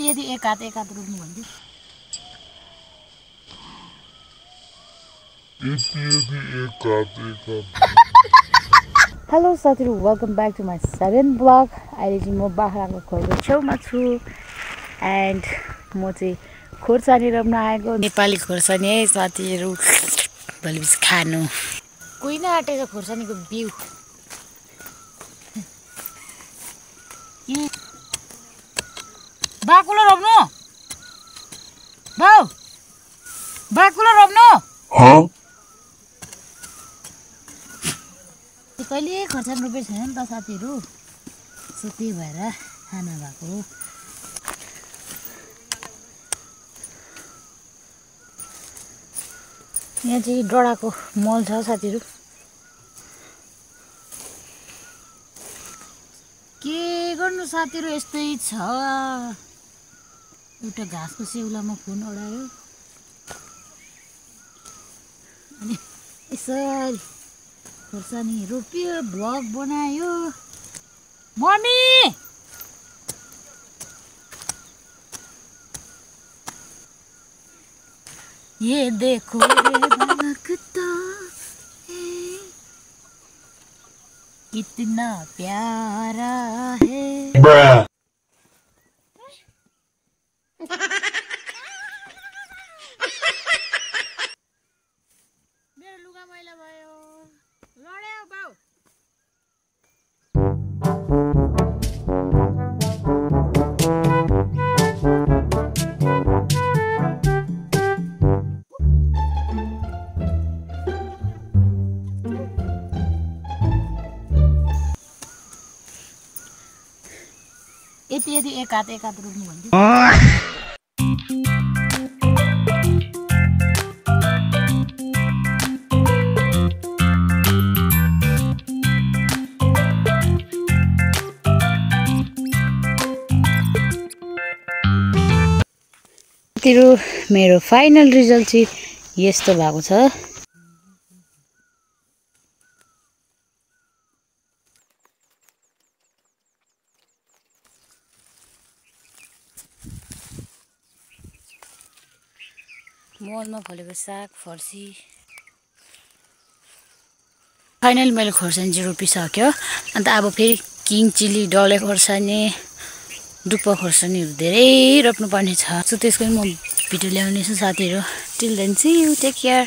यति एक हात रोप्नु भन्थ्यो। हेलो साथीहरु, welcome back to my 7th blog. अहिले चाहिँ म बाख्राको खोरको छेउमा छु एन्ड म चाहिँ खोर्सानी रोप्न आएको। नेपाली खोर्सानी है साथीहरु, भोलिपछि खानु। कोही न आँटेको खोर्सानीको बिउ। बाकुलो रोप्नु बाउ, बाकुलो रोप्नु। कहिले खोर्सानी रोपेको छैन नि त साथीहरु, सो त्यही भएर खाना भएको हो। यहाँ चाहिँ डडाको मल छ साथीहरु। के गर्नु साथीहरु, यस्तै छ। एउटा घाँसको सेउलामा फोन ओढायो अनि यसरी खोर्सानी रोप्यो, भ्लग बनायो। मम्मी ये देखो लगता है कितना प्यारा है। मेरो लुगा मैला भयो, लड्यो बाउ। यति एक हात रोप्नु भन्थ्यो। मेरो फाइनल रिजल्ट चाहिँ यस्तो भएको छ। मलमा फलेको साग फर्सी। फाइनल मैले खोर्सानी चाहिँ रोपिसक्यो। अन्त अब फेरि किङ चिल्ली, डल्ले खोर्सानी, डुप्पा खोर्सानीहरू धेरै रोप्नुपर्ने छ। सो त्यसको पनि म भिडियो ल्याउनेछु साथीहरु। Till then see you, take care.